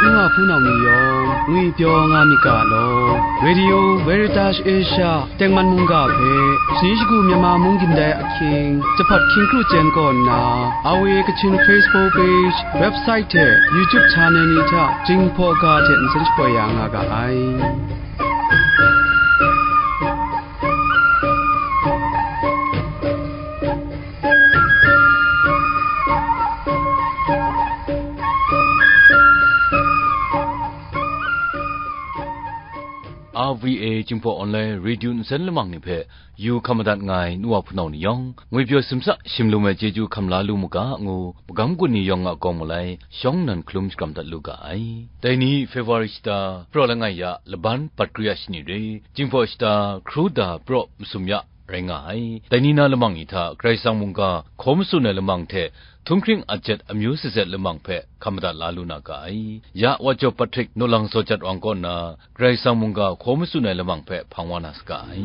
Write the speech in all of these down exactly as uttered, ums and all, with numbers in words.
N wa hpunau ni yawng ngwi pyaw nga myit ga law, Radio Veritas Asia tengman mungga hpe, shani shagu Myanmar mung gindai ahkying, jahpawt hkying kru chyen kaw nna, R V A Kachin Facebook page, website hte YouTube channel ni hta Jinghpaw ga hte nsen shapoi ya nga ga ai. R V A Jinghpaw Online Radio nsen lamang ni hpe yu hkam madat nga ai nu wa hpunau ni yawng, ngwi pyaw simsa shimlum ai chyeju hkam la lu mu ga ngu, magam gun ni yawng a kawng malai shawng nnan hkalum shakram dat lu ga ai. Dai ni February shata praw langai ya laban pat kru ya shani re, Jinghpaw shata hkru da praw masum ya rai nga ai. Dai ni na lamang ni hta Karai Kasang mungga hkaw matsun ai lamang hte htunghkring ajet amyu sazet lamang hpe hkam madat la lu na ga ai. Ya Wa Jaw Patrick naw lang zaw jat wang kaw nna, Karai Kasang mungga hkaw matsun ai lamang hpe hpang wa na saga ai.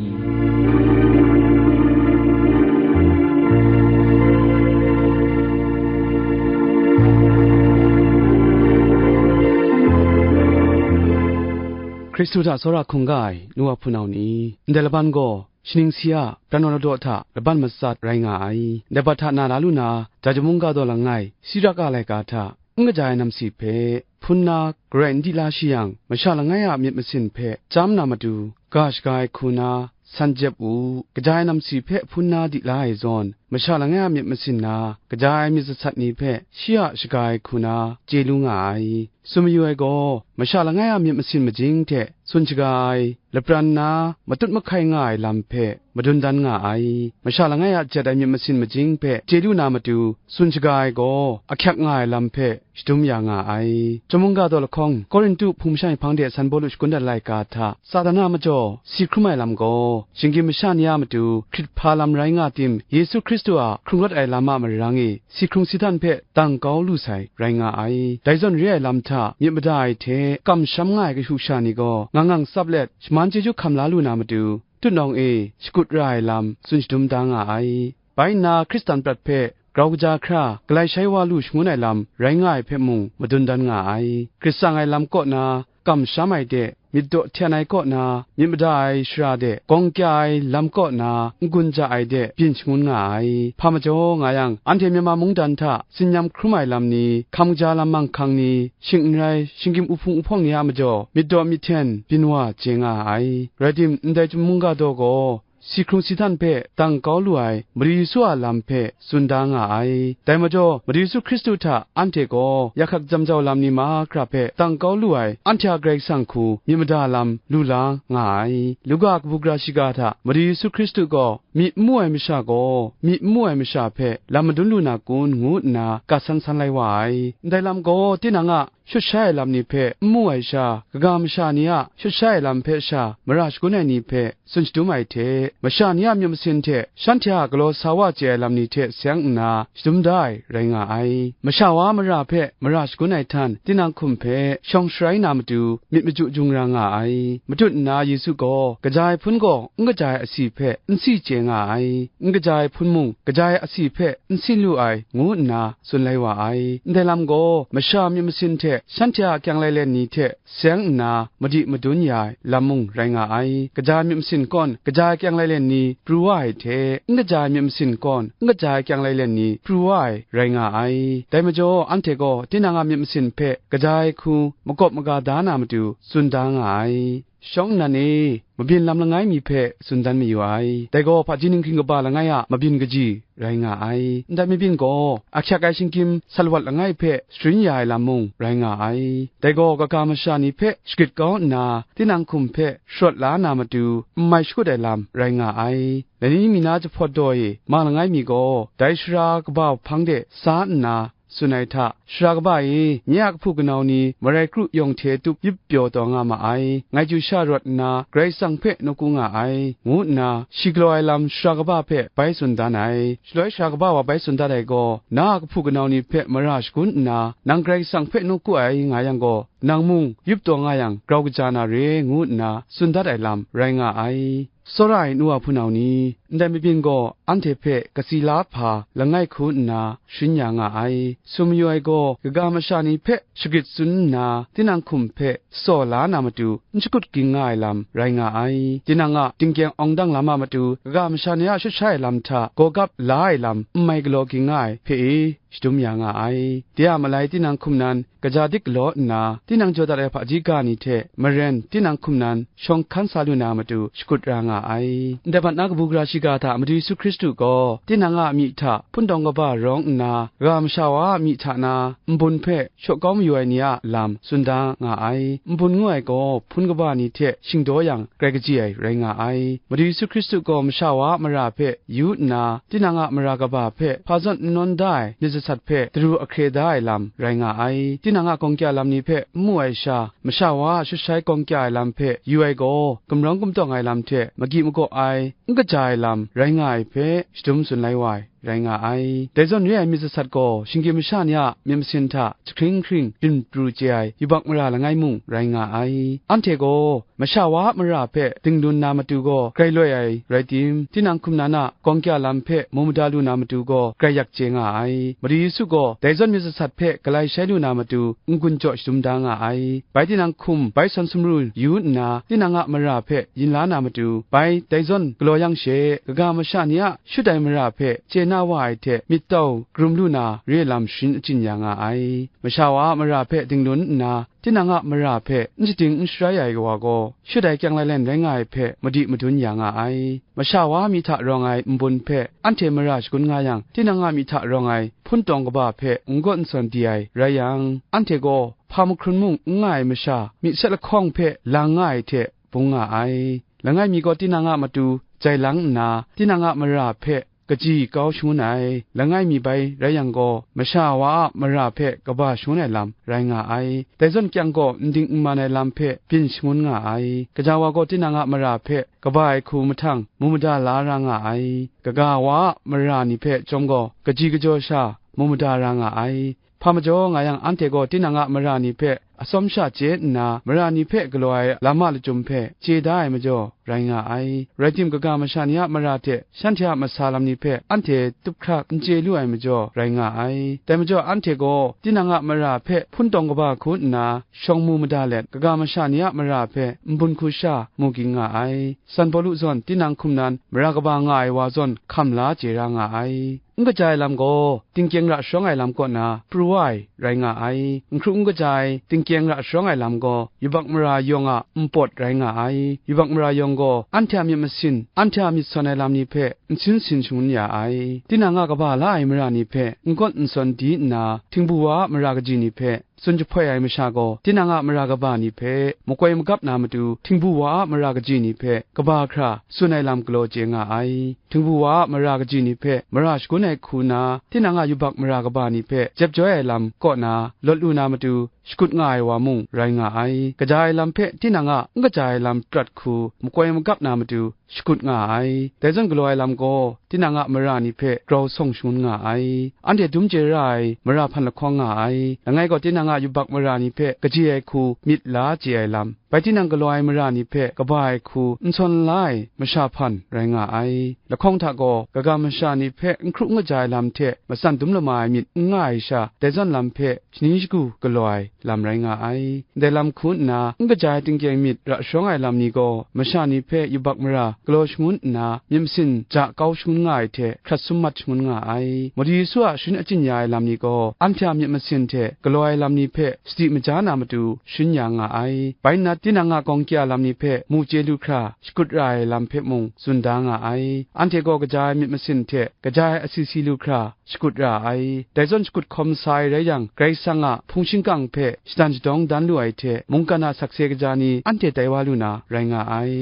Hkristu hta tsawra hkungga ai nu wa hpunau ni, ndai laban gaw, shaning si a pran wa ladaw hta laban matsat rai nga ai. Dai bat hta na la lu na, Daja mungga daw langai, Sirak a laika hta, n kaja ai namsi hpe, hpun na garai n di la shi yang, masha langai a myit masin hpe chyam na matu, ga shaga ai hku na, san jep u, kaja ai namsi hpe hpun na di la ai zawn, masha langai a myit masin na, kaja ai myit sasat ni hpe shi a shaga ai hku na, chye lu nga ai. Tsun mayu ai gaw, masha langai a myit masin majing hte tsun shaga ai, lapran na, matut mahkai nga ai lam hpe madun dan nga ai. Masha langai a jet ai myit masin majing hpe chye lu na matu, tsun shaga ai gaw, ahkyak nga ai lam hpe shadum ya nga ai. Chyum mungga daw lahkawng, Korintu hpung masha ni hpang de San Pawlu shagun dat laika hta, Satan a majaw si hkrum ai lam gaw, shinggyim masha ni a matu hkrit hpa lam rai nga tim, Yesu Hkristu a hkrung rawt ai lam a marang e, si hkrung si htan hpe dang kau lu sai rai nga ai. Dai zawn re ai lam hta myit mada ai hte kamsham nga ai kashu kasha ni gaw, ngang ngang tsap let shaman chyeju hkam la lu na matu, tutnawng e shakut ra ai lam tsun shadum da nga ai. Bai nna Hkristan prat hpe grau kaja hkra, galai shai wa lu shangun ai lam rai nga ai hpe mung madun dan nga ai. Hkrit tsang ai lam kaw na, kamsham ai de, myit daw hten ai kaw na, myit mada ai shara de, gawng kya ai lam kaw na, n-gun ja ai de, byin shangun nga ai. Hpa majaw nga yang, anhte Myanmar mungdan hta tsin-yam hkrum ai lam ni, hkam kaja lam manghkang ni, shing n rai, shinggyim uhpung uhpawng ni a majaw, myit daw myit hten byin wa chye nga ai. Rai tim, ndai Chyum mungga daw gaw, si hkrung si htan hpe dang kau lu ai Madu Yesu a lam hpe tsun da nga ai. Dai majaw, Madu Yesu Hkristu hta anhte gaw yakhak jam jau lam ni mahkra hpe dang kau lu ai, anhte a Karai Kasang hku myit mada lam lu la nga ai. Luka a kabu gara shiga hta Madu Yesu Hkristu gaw, myi n mu ai masha gaw, myi n mu ai masha hpe lam madun lu na kun, ngu nna gat san san lai wa ai. Ndai lam gaw, tinang a shut shai ai lam ni hpe n mu ai sha, kaga masha ni a shut shai ai lam hpe sha mara shagun ai ni hpe tsun shadum ai hte, masha ni a myit masin hte shanhte a galaw sa wa chye ai lam ni hte seng nna shadum da ai rai nga ai. Masha wa mara hpe mara shagun ai htan, tinang hkum hpe shawng sharai na matu myit machyu jung ra nga ai. Matut nna Yesu gaw, kaja ai hpun gaw n kaja ai asi hpe n si chye nga ai, n kaja ai hpun mung kaja ai asi hpe n si lu ai, ngu nna tsun lai wa ai. Ndai lam gaw, masha myit masin hte shanhte a kyang lailen ni hte seng nna madi madun ya ai lam mung rai nga ai. Kaja ai myit masin kawn, kaja ai kyang lailen ni pru wa ai hte, n kaja ai myit masin kawn, n kaja ai kyang lailen ni pru wa ai rai nga ai. Dai majaw, anhte gaw tinang a myit masin hpe kaja ai hku makawp maga da na matu tsun da nga ai. Shawng nnan e, mabyin lam langai mi hpe tsun dan mayu ai. Dai gaw hpaji ninghking kaba langai a mabyin kaji rai nga ai. Ndai mabyin gaw, ahkyak ai shinggyim salawat langai hpe sharin ya ai lam mung rai nga ai. Dai gaw, kaga masha ni hpe shagrit kau nna, tinang hkum hpe sharawt la na matu, n mai shakut ai lam rai nga ai. Laini mi na jahpawt daw e ma langai mi gaw, dai sara kaba hpang de sa nna, tsun ai hta, sara kaba e, nye a kahpu kanau ni marai kru yawng hte tup yip pyaw taw nga ma ai, ngai chyu sha rawt nna Karai Kasang hpe nawku nga ai, ngu nna shi galaw ai lam sara kaba hpe bai tsun dan ai. Shaloi sara kaba wa bai tsun dat ai gaw, na a kahpu kanau ni hpe mara shagun nna, nang Karai Kasang hpe nawku ai nga yang gaw, nang mung yup taw nga yang grau kaja na re, ngu nna tsun dat ai lam rai nga ai. Tsawra ai nu wa hpunau ni, ndai mabyin gaw anhte hpe katsi la hpa langai hku nna sharin ya nga ai. Sum mayu ai gaw kaga masha ni hpe shagrit tsun nna, tinang hkum hpe tsaw la na matu n shakut ging nga ai lam rai nga ai. Tinang a tingkyeng awng dang lam a matu, kaga masha ni a shut sha ai lam hta gawgap la ai lam n mai galaw ging nga ai hpe e shadum ya nga ai. De a malai tinang hkum nan kaja dik galaw nna, tinang jaw dat ai hpaji ga ni hte maren tinang hkum nan shawng hkan sa lu na matu shakut ra nga ai. Ndai mat na kabu gara shiga hta Madu Yesu Hkristu gaw tinang a myi hta hpundawng kaba rawng nna, ga masha wa a myi hta na nbun hpe shaw kau mayu ai ni a lam tsun da nga ai. Nbun ngu ai gaw hpun kaba ni hte shingdaw yang grai kaji ai rai nga ai. Madu Yesu Hkristu gaw masha wa a mara hpe yu nna, tinang a mara kaba hpe hpa zawn n nawn da ai myit sasat hpe daru ahkre da ai lam rai nga ai. Tinang a gawng kya lam ni hpe n mu ai sha, masha wa a shut shai gawng kya ai lam hpe yu ai gaw, gumrawng gumtawng ai lam hte magyi magaw ai, n kaja ai lam rai nga ai hpe shadum tsun lai wa ai rai nga ai. Dai zawn re ai myit sasat gaw, shinggyim masha ni a myit masin hta jahkring hkring byin pru chye ai yubak mara langai mung rai nga ai. Anhte gaw masha wa a mara hpe dinglun na matu gaw grai loi ai rai tim, tinang hkum nan a gawng kya lam hpe mu mada lu na matu gaw grai yak chye nga ai. Madu Yesu gaw dai zawn myit sasat hpe galai shai lu na matu n-gun jaw shadum da nga ai. Bai tinang hkum bai sawn sumru yu nna, tinang a mara hpe yin la na matu, bai dai zawn galaw yang she, kaga masha ni a shut ai mara hpe chye na wa ai hte myit tau karum lu na re lam sharin achyin ya nga ai. Masha wa a mara hpe dinglun nna, tinang a mara hpe n shading n sharai ai wa gaw, shut ai kyang lailen rai nga ai hpe madi madun ya nga ai. Masha wa a myi hta rawng ai nbun hpe anhte mara shagun nga yang, tinang a myi hta rawng ai hpun tawng kaba hpe n gaw n sawn di ai rai yang, anhte gaw hpa mahkrun mung n nga ai masha, myit sat lahkawng hpe lang nga ai hte bung nga ai. Langai mi gaw tinang a matu jai lang nna, tinang a mara hpe kaji kau shangun ai, langai mi bai rai yang gaw, masha wa a mara hpe kaba shangun ai lam rai nga ai. Dai zawn kyang gaw, n ding n man ai lam hpe byin shangun nga ai. Kaja wa gaw tinang a mara hpe kaba ai hku mahtang mu mada la ra nga ai. Kaga wa a mara ni hpe chyawm gaw, kaji kajaw sha mu mada ra nga ai. Hpa majaw nga yang, anhte gaw tinang a mara ni hpe atsawm sha chye nna, mara ni hpe galaw ai lam a lachyum hpe chye da ai majaw rai nga ai. Rai tim, kaga masha ni a mara hte shanhte a masa lam ni hpe anhte tup hkrak n chye lu ai majaw rai nga ai. Dai majaw, anhte gaw tinang a mara hpe hpun tawng kaba hku nna shawng mu mada let, kaga masha ni a mara hpe nbun hku sha mu ging nga ai. San Pawlu zawn tinang hkum nan mara kaba nga ai wa zawn hkam la chye ra nga ai. N kaja ai lam gaw, tingkyeng ra sharawng ai lam kaw na pru wa ai rai nga ai. N hkru n kaja ai tingkyeng ra sharawng ai lam gaw, yubak mara yawng a npawt rai nga ai. Yubak mara yawng gaw, anhte a myit masin, anhte a myit sawn ai lam ni hpe n sin sin shangun ya ai. Tinang a kaba la ai mara ni hpe n gawn n sawn di nna, htingbu wa a mara kaji ni hpe tsun jahpoi ai masha gaw, tinang a mara kaba ni hpe makoi magap na matu, htingbu wa a mara kaji ni hpe kaba hkra tsun ai lam galaw chye nga ai. Htingbu wa a mara kaji ni hpe mara shagun ai hku na, tinang a yubak mara kaba ni hpe jep joi ai lam kaw na lawt lu na matu, shakut nga ai wa mung rai nga ai. Kaja ai lam hpe tinang a n kaja ai lam prat hku makoi magap na matu, shakut nga ai. Dai zawn galaw ai lam gaw, tinang a mara ni hpe grau sawng shangun nga ai. Anhte dum chye ra ai mara hpan lahkawng nga ai. Langai gaw, tinang a yubak mara ni hpe kaji ai hku myit la chye ai lam, bai tinang galaw ai mara ni hpe kaba ai hku n sawn la ai masha hpan rai nga ai. Lahkawng hta gaw, kaga masha ni hpe n hkru n kaja ai lam hte matsan dum lama ai myit n nga ai sha, dai zawn lam hpe shaning shagu galaw ai lam rai nga ai. Ndai lam hku nna, n kaja ai tingkyeng myit ra sharawng ai lam ni gaw, masha ni hpe yubak mara galaw shangun nna, myit masin ja kau shangun nga ai hte hkrat sum mat shangun nga ai. Madu Yesu a sharin achyin ya ai lam ni gaw, anhte a myit masin hte galaw ai lam ni hpe sadi maja na matu sharin ya nga ai. Bai nna, tinang a gawng kya lam ni hpe mu chye lu hkra shakut ra ai lam hpe mung tsun da nga ai. Anhte gaw kaja ai myit masin hte kaja ai asi si lu hkra shakut ra ai. Dai zawn shakut hkawm sa ai rai yang, Karai Kasang a hpung shingkang hpe shadan shadawng dan lu ai hte, mungkan a sakse kaja ni anhte tai wa lu na rai nga ai.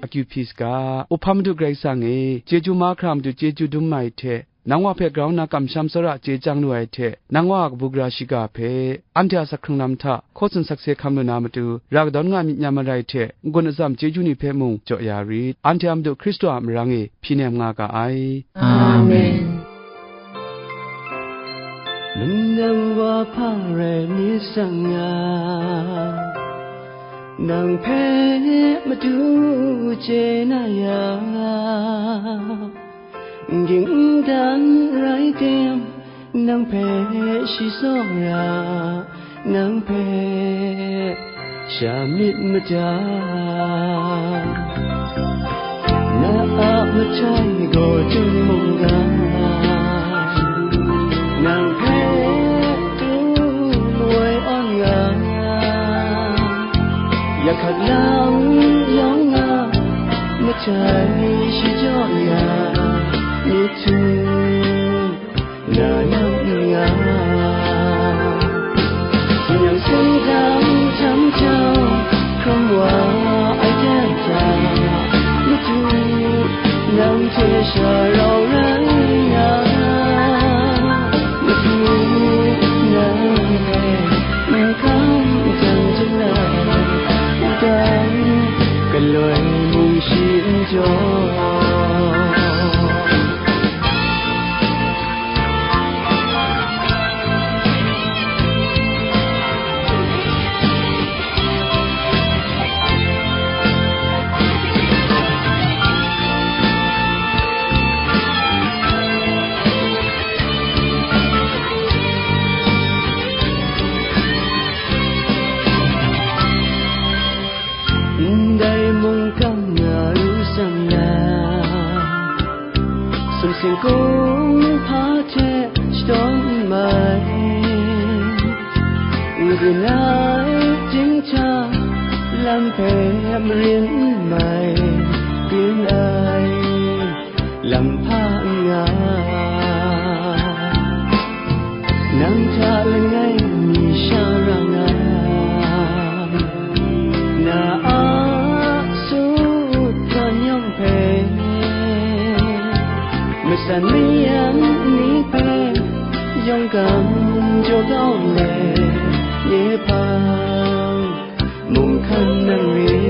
Akyu hpyi saga, Upham Madu Karai Kasang e, chyeju mahkra matu chyeju dum ai hte, nang wa hpe grau nna kamsham tsawra chye chyang lu ai hte, nang wa a kabu gara shiga hpe, anhte a sak hkrung lam hta hkaw tsun sakse hkam lu na matu, ra kadawn nga myit n ya marai hte, n-gun atsam chyeju ni hpe mung jaw ya rit. Anhte a Madu Hkristu a marang e hpyi nem nga ga ai. Amen. Manang wa hpa rai mi sang nga, nang hpe Madu chye na ya, ging dan rai tim, nang hpe shi tsawra, nang hpe sha myit mada. Na a majai gaw chyum mungga, nang hpe tu woi awn nga, ya hkat lam yawng nga, majai shi jaw ya, myit htu na lam n nga. Yang seng jang jang jang, hkrum wa ai jan jang, Madu nang hte sha rau rai nga, Madu nang hpe n hkam jang jang ai, wudang galoi mung shi n jaw. Ndai mungkan na ru sang na, sumsing kung hpa hte shadawn n mai, n gun ai ting hta lam hpe marin n mai, rin ai lam hpa n nga, nang hta langai mi sha ra nga, na a sut hkan yawng hpe, matsan mayam ni hpe, yawng gam jaw kau let, nye hpang mung hkan nang re.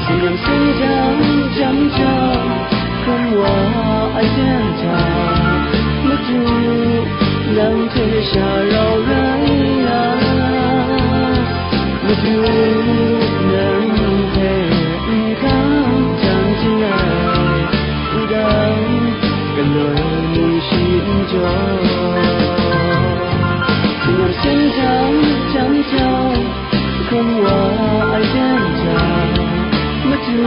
Seng yang seng jang jang jang, hkrum wa ai jan hta, Madu nang hte sha rau rai nga, Madu nang hpe n hkam jang jang ai, wudang galoi mung shi n jaw. Seng yang seng jang jang jang, hkrum wa ai jan hta, Madu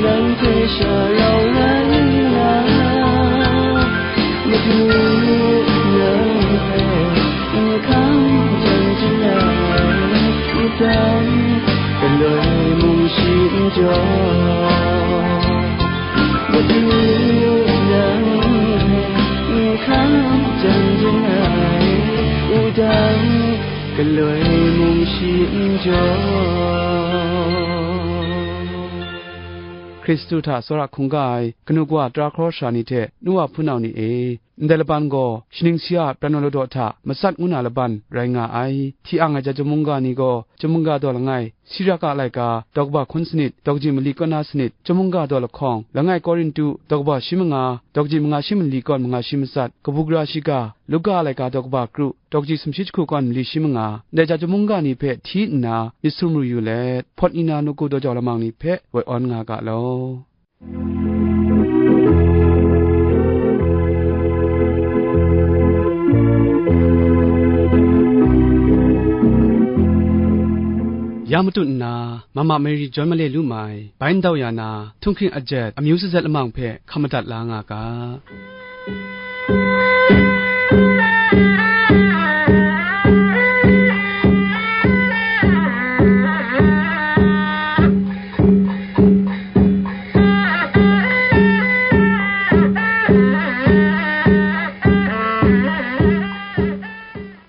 nang hpe sha rau rai nga, Madu nang hpe n hkam jang jang ai, wudang galoi mung shi n jaw. Madu nang hpe n hkam jang jang ai, wudang galoi mung shi n jaw. Hkristu hta tsawra hkungga ai kanu kawa tara hkrawsha ni hte nu wa hpunau ni e, ndai laban gaw shaning si a pran wa ladaw hta matsat ngu na laban rai nga ai. Hti ang ai ja chyum mungga ni gaw, chyum mungga daw langai, Sirak a laika, daw kaba hkun sanit, daw kaji mali kaw na sanit, chyum mungga daw lahkawng, langai Korintu, daw kaba shi manga, daw kaji manga shi mali kaw manga shi matsat, kabu gara shiga, Luka a laika daw kaba kru, daw kaji sumshi jahku kaw mali shi manga, ndai ja chyum mungga ni hpe hti nna myit sumru yu let, hpawt ni na nawku daw jau lamang ni hpe woi awn nga ga law. Ya matut nna, Mama Mary John Male Lu Mai, bai ndau ya na, htunghking ajet, amyu sazet lamang hpe hkam madat la nga ga.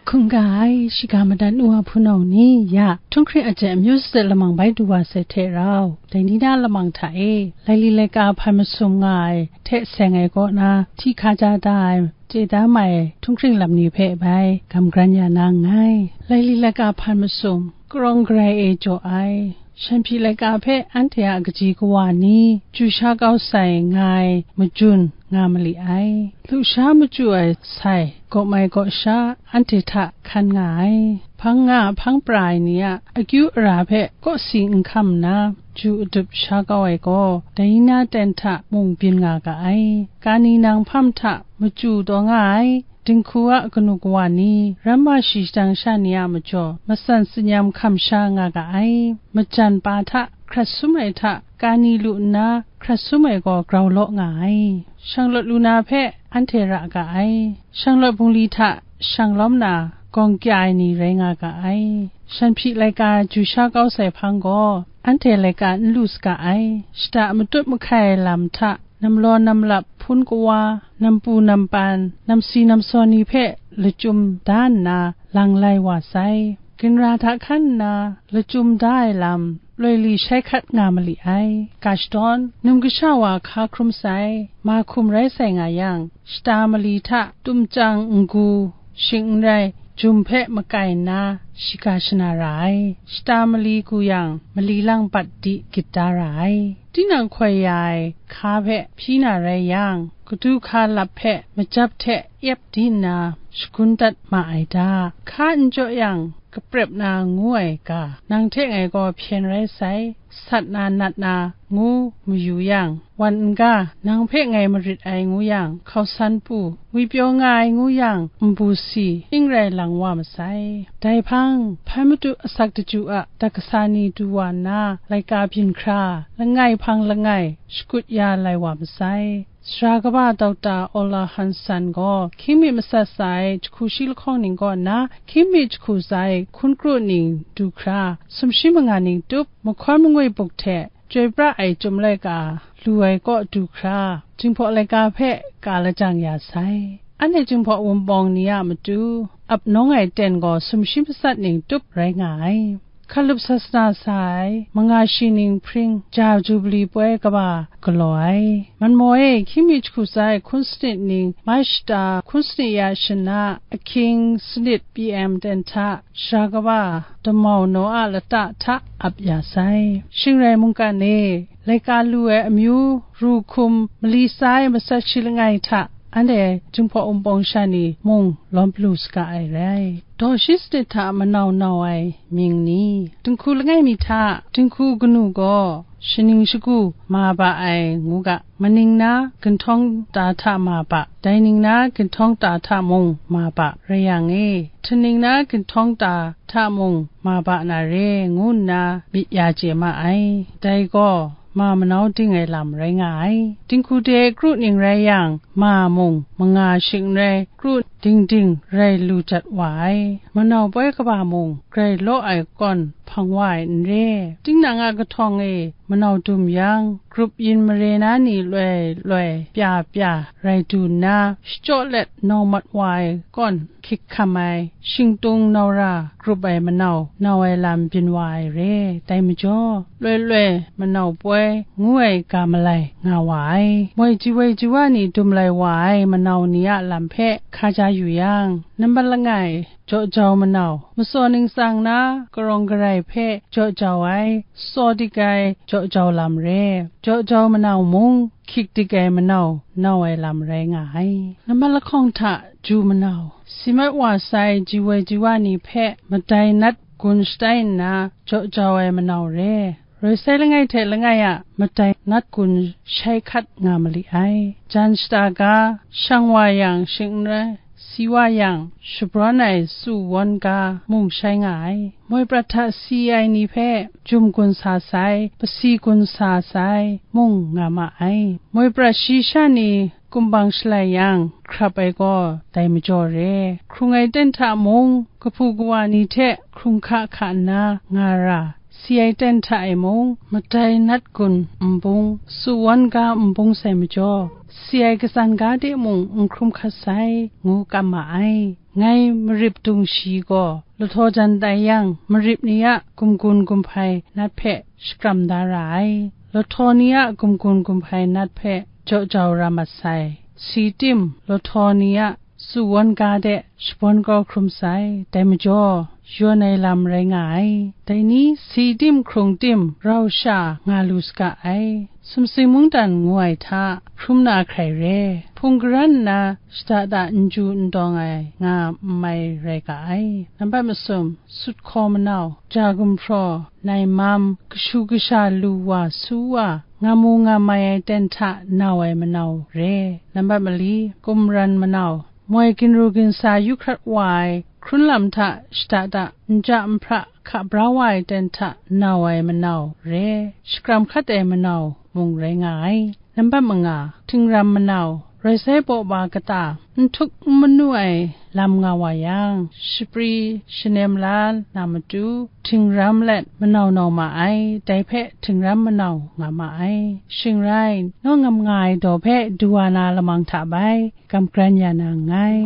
Hkungga ai, Shiga madat nu wa hpunau ni, ya, htunghkring aten amyu sadat lamang bai du wa sai hte rau, dai ni na lamang hta e, laili laika hpan masum nga ai hte seng ai kaw na, hti hkaja da ai, chye da mai htunghkring lam ni hpe bai gam garan ya na nngai. Laili laika hpan masum, karawng garai e jaw ai, shanhpyi laika hpe anhte a kaji kawa ni, chyu sha kau sai nga ai majun nga mali ai. Lusha machyu ai sai, gawp mai gawp sha anhte hta hkan nga ai. Hpang nga hpang pra ai ni a akyu ara hpe kawsi n hkam nna, ju adup sha kau ai gaw, dai na ten hta mung byin nga ga ai. Kani nang hpam hta machyu taw nga ai. Dinghku a kanu kawa ni, ramma shi shadang sha ni a majaw, matsan tsin-yam hkam sha nga ga ai. Majan pa hta hkrat sum ai hta, kani lu nna hkrat sum ai gaw grau law nga ai. Shanglawt lu na hpe anhte ra ga ai. Shanglawt bungli hta shang lawm na, gawng kya ai ni rai nga ga ai. Shanhpyi laika chyu sha kau sai hpang gaw, anhte laika n lu saga ai. Shada matut mahkai ai lam hta, namlaw namlap hpun kawa, nampu nampan, namsi namsaw ni hpe lachyum da nna lang lai wa sai. Ginra hta hkan nna lachyum da ai lam, loi li shai hkat nga mali ai. Ga shadawn, num kasha wa hka hkrum sai, ma hkum rai sai nga yang, shata mali hta tumchyang n-gu, shing n rai, jum hpe makai nna, shiga shana ra ai. Shata mali gu yang, mali lang bat di gyit da ra ai. Tinang hkoi ya ai hka hpe hpyi na rai yang, kadu hka lap hpe majap hte yep di nna shagun dat ma ai da. Hka n jaw yang, kaprep na ngu ai ga, nang hte ngai gaw hpyen rai sai, sat na nat na ngu mayu yang, wan n-ga, nang hpe ngai marit ai ngu yang, hkausan pu, ngwipyaw nga ai ngu yang, nbu si, ning rai lang wa masai. Dai hpang, hpai madu asak daju a dat kasa ni du wa nna, laika byin hkra, langai hpang langai, shakut ya lai wa masai. Sara kaba Dokta Ola Hansan gaw, hkying mi matsat sa ai jahku shi lahkawng ning kaw nna, hkying mi jahku tsa ai hkun kru ning du hkra, sumshi manga ning tup, mahkawn mangwi buk hte, chyoi pra ai chyum laika lu ai kaw du hkra, Jinghpaw laika hpe ka lajang ya sai. Anhte Jinghpaw Wunpawng ni a matu ap nawng ai ten gaw sumshi matsat ning tup rai nga ai. Hkalup sasana sa ai, manga shi ning hpring ja Jubili poi kaba galaw ai. Manmaw e, hkying mi jahku tsa ai hkun sanit ning, mai shata hkun sanit ya shana, ahkying sanit P M ten hta, sara kaba damau naw a lata hta ap ya sai. Shing rai mungkan e, laika lu ai amyu, ru hkum, mali tsa ai matsat shi langai hta, anhte Jinghpaw Wunpawng sha ni mung lawm lu saga ai rai. Daw shi sanit hta manau nau ai mying ni? Dinghku langai mi hta, dinghku kanu gaw, shaning shagu ma ba ai ngu ga, maning na ginhtawng ta hta ma ba, dai ning na ginhtawng ta hta mung ma ba, rai yang e, htaning na ginhtawng ta hta mung ma ba na re, ngu nna myit ya chye ma ai. Dai gaw, ma manau ding ai lam rai nga ai. Dinghku de kru ning rai yang, ma mung manga shing n rai, kru ding ding rai lu jat wa ai. Manau poi kaba mung, grai law ai kawn hpang wa ai n re. Tinang a kahtawng e manau dum yang, grup yin mare na ni loi loi pya pya rai du nna, shachyaw let nau mat wa ai kawn, hkyik hkam ai, shingtung nau ra grup ai manau, nau ai lam byin wa ai re. Dai majaw, loi loi manau poi ngu ai ga malai nga wa ai. Moi ji woi ji wa ni dum lai wa ai manau ni a lam hpe hkaja yu yang, nambat langai, jaw jau manau, matsaw ningsang na karawng garai hpe jaw jau ai, tsaw dik ai jaw jau lam re. Jaw jau manau mung, hkyik dik ai manau, nau ai lam rai nga ai. Nambat lahkawng hta ju manau, si mat wa sai ji woi ji wa ni hpe madai nat gun shatai nna jaw jau ai manau re. Roi sai langai hte langai a madai nat gun shai hkat nga mali ai. Jan shata ga, shang wa yang shing n rai, si wa yang shabrawn ai su wawn ga mung shai nga ai. Moi prat hta si ai ni hpe jum gun sa sai, pasi gun sa sai, mung nga ma ai. Moi prat shi sha ni kumbang shalai yang, hkrap ai gaw dai majaw re. Hkrung ai ten hta mung, kahpu kawa ni hte hkrung hka hka nna nga ra, si ai ten hta e mung, madai nat gun nbung, su wan ga nbung sai majaw, si ai katsan ga de mung n hkrum hkat sai, ngu kam ma ai. Ngai marip dung shi gaw, lahtaw jan tai yang, marip ni a gumgun gumhpai nat hpe shakram da ra ai. Lahtaw ni a gumgun gumhpai nat hpe jaw jau ra mat sai. Si tim lahtaw ni a su wan ga de shabawn kau hkrum sai, dai majaw, yawn ai lam rai nga ai. Dai ni si tim hkrung tim rau sha nga lu saga ai. Sumsing mungdan ngu ai hta hkrum na hkrai re, hpung garan nna shada da n ju n dawng ai nga n mai rai ga ai. Nambat masum, sut hkaw manau, ja gumhpraw, nai mam, kashu kasha lu wa su wa, ngam mu ngam mai ai ten hta nau ai manau re. Nambat mali, kumran manau, moi ginru ginsa yu hkrat wa ai, hkrun lam hta shada da, nja nhpra hka bra wa ai ten hta nau ai manau re, shakram hkat ai manau mung rai nga ai. Nambat manga, htingram manau, rai sai baw ba kata, n htuk n manu ai lam nga wa yang, shapri shanem la na matu, htingram let manau nau ma ai, dai hpe htingram manau nga ma ai. Shing rai, naw ngam nga ai daw hpe du wa na lamang hta bai, kamgran ya na nngai.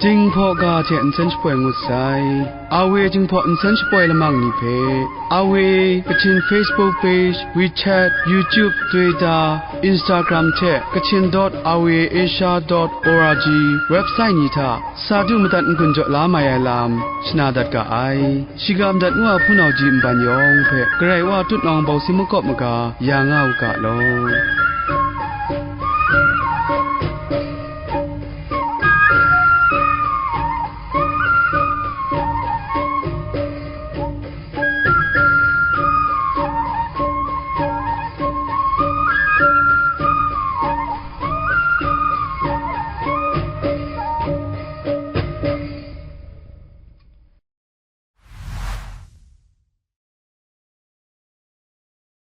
Jinghpaw ga hte nsen shapoi ngut sai. Awe Jinghpaw nsen shapoi lamang ni hpe, Awe Kachin Facebook page, WeChat, YouTube, Twitter, Instagram hte Kachin dot awe asia dot org website ni hta sa du madat n-gun jaw la mai ai lam shana dat ga ai. Shiga madat ngu a hpunau ji nban yawng hpe Karai Wa tutnawng bawsin makawp maga ya nga u ga law.